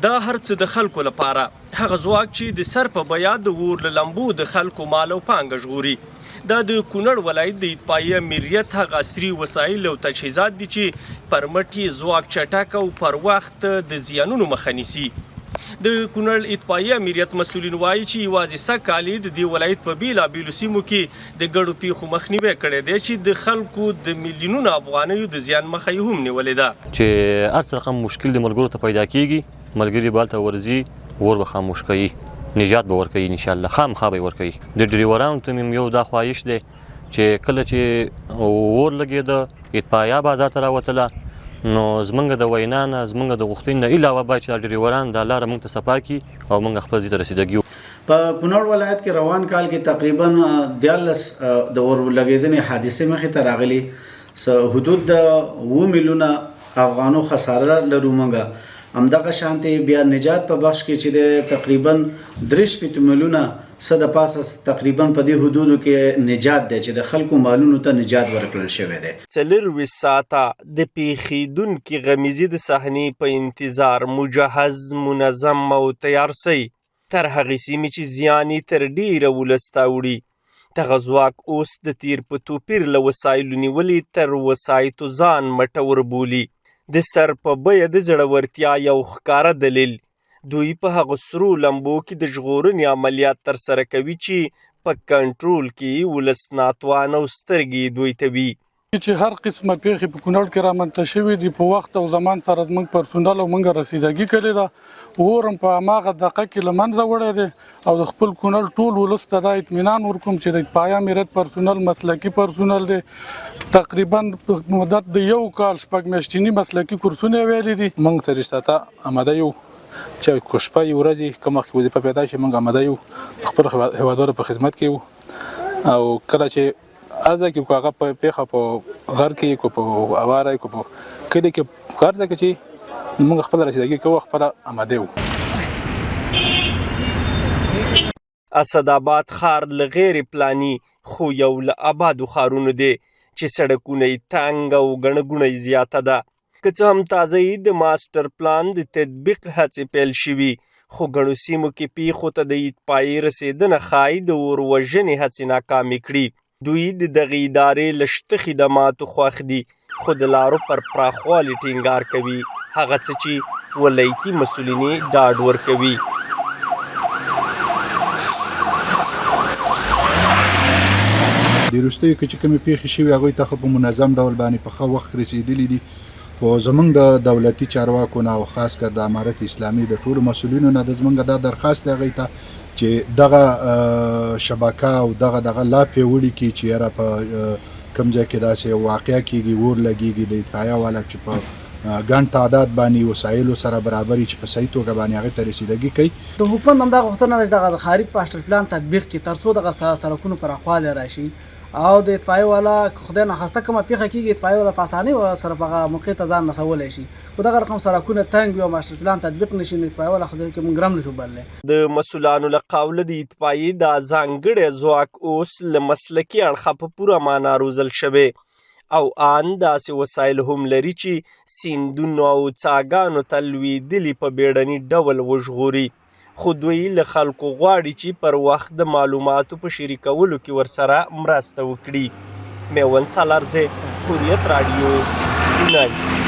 دا هر څه د خلکو لپاره، هغه ځواک چې د سر په بیه د اور له لمبو د خلکو مال او پانګه ژغوري. دا د کونړ ولایت د اطفایې امریت هغه عصري وسایل او تجهیزات دي چې پر مټ یې ځواک چټک او پر وخت د زیانونو مخه نیسي. د کونړ اطفایې امریت مسؤلین وايي چې یوازې سږ کال یې د دې ولایت په بېلابېلو سیمو کې د ګڼو پېښو مخنیوی کړی دی چې د خلکو د میلیونونو افغانیو د زیان مخه یې هم نیولې ده. چې هر څه رقم مشکل د ملګرو ته پیدا کیږي، ملګري به هلته ورځي، اور به خاموش کوي، نجات به ورکوي، ان شاء الله خامخا به یې ورکوي. د ډریورانو ته مې یو دا خواهش دی چې کله چې اور لګېده، اطفایه بازار ته راوتله، نو زمونږ د وینا نه، زمونږ د غوښتنې نه علاوه باید چې دا ډریوران دا لاره مونږ ته صفا کړي او مونږ خپل ځای ته رسیدګي. په کونړ ولایت کې روان کال کې تقریبا 13 د اور لګېدنې حادثې مخې ته راغلي، څه حدود د 7 میلیونه افغانو خساره لرو مونږ. همدغه شانتې بیا نجات په بخش کې چې دی تقریبا 63 میلیونه څه د پاسه تقریبا په دې حدودو کې نجات دی چې د خلکو مالونو ته نجات ورکړل شوی دی. 24 ساعته د پېښېدونکې غمیزې د صحنې په انتظار مجهز، منظم او تیار سئ. تر هغې سیمې چې زیان یې تر ډېره ولس ته اوړي. دغه ځواک اوس د تېر په توپیر له وسایلو نیولې تر وسایطو ځان مټور بولي. د سر په بیه د زړورتیا یو ښکاره دلیل، دوی په هغو سرو لمبو کې د ژغورنې عملیات ترسره کوي چې په کنټرول کې یې ولس ناتوان او سترګې یې دوی ته وي. چې هر قسمه پیښې په کونړ کې رامنځته شوې دي، په وخت او زمان سره زموږ پرسونل او موږ رسیدګي کړې ده. اور هم په هماغه دقه کې له منځه وړی دی او د خپل کونړ ټول ولس ته دا اطمینان ورکوم چې د اطفایه آمریت پرسونل مسلکي پرسونل دی. تقریبا په مدت د یو کال شپږ میاشتني مسلکي کورسونه یې ویلي دي. موږ 24 ساعته اماده یو چې که شپه وي ورځ وي، کوم وخت کې وظیفه پیدا شي، موږ اماده یو، د خپلو هېوادوالو په خدمت کې یو او کله چې هر ځای کې که هغه پېښه په غر کې که په اواره که په کلي کې هر ځای کې چې موږ خپله رسیدګي کوو، خپله اماده یو. اسداباد ښار له غیر پلاني خو یو له ابادو ښارونو دی چې سړکونه یې تنګ او ګڼه ګوڼه یې زیاته ده. که څه هم تازه یې د ماسټر پلان د تطبیق هڅې پیل شوي، خو ګڼو سیمو کې پیښو ته د اطفایې رسېدنه ښايي د اور وژنې هڅې ناکامې کړي. دوی د دغې ادارې له شته خدماتو خوښ دي، خو د لارو پر پراخوالي ټینګار کوي، هغه څه چې ولایتي مسؤلین یې ډاډ ورکوي. دې وروستیو کې چې کومې پیښې شوي هغوی ته خو په منظم ډول باندې په ښه وخت رسیدلي دي، خو زمونږ د دولتي چارواکو نه او خاص کر د امارت اسلامي د ټولو مسؤلینو نه د زمونږ دا درخواست دی هغوی ته چې دغه شبکه او دغه دغه لا پیاوړي کړي چې یاره په کوم ځای کې داسې یو واقعه کیږي، اور لګیږي، د اطفایه والا چې په ګڼ تعداد باندې وسایلو سره برابر چې په صحیح توګه باندې هغه ته رسیدګي کوي. د حکومت همدا غوښتنه ده چې دغه د ښاري ماسټر پلان تطبیق کړي ترڅو دغه سړکونو پراخوالی راشي او د اطفایې والا که خدای ناخواسته کومه پېښه کېږي اطفایې والا په اسانۍ سره په هغه موقع ته ځان رسولی شي، خو دغه رقم سړکونه تنګ وي او ماسټر پلان تطبیق نه شي نو اطفایې والا خو دې کې موږ ګرم نه شو بللی. د مسؤلانو له قوله د اطفایې دا ځانګړی ځواک اوس له مسلکي اړخه په پوره معنا روزل شوی او آن داسې وسایل هم لري چې سیندونو او څاګانو ته لوېدلي په بیړني ډول وژغوري، خو دوی له خلکو غواړي چې پر وخت د معلوماتو په شریکولو کې ورسره مرسته وکړي. میوند سالارزی، حریت راډیو، کونړ.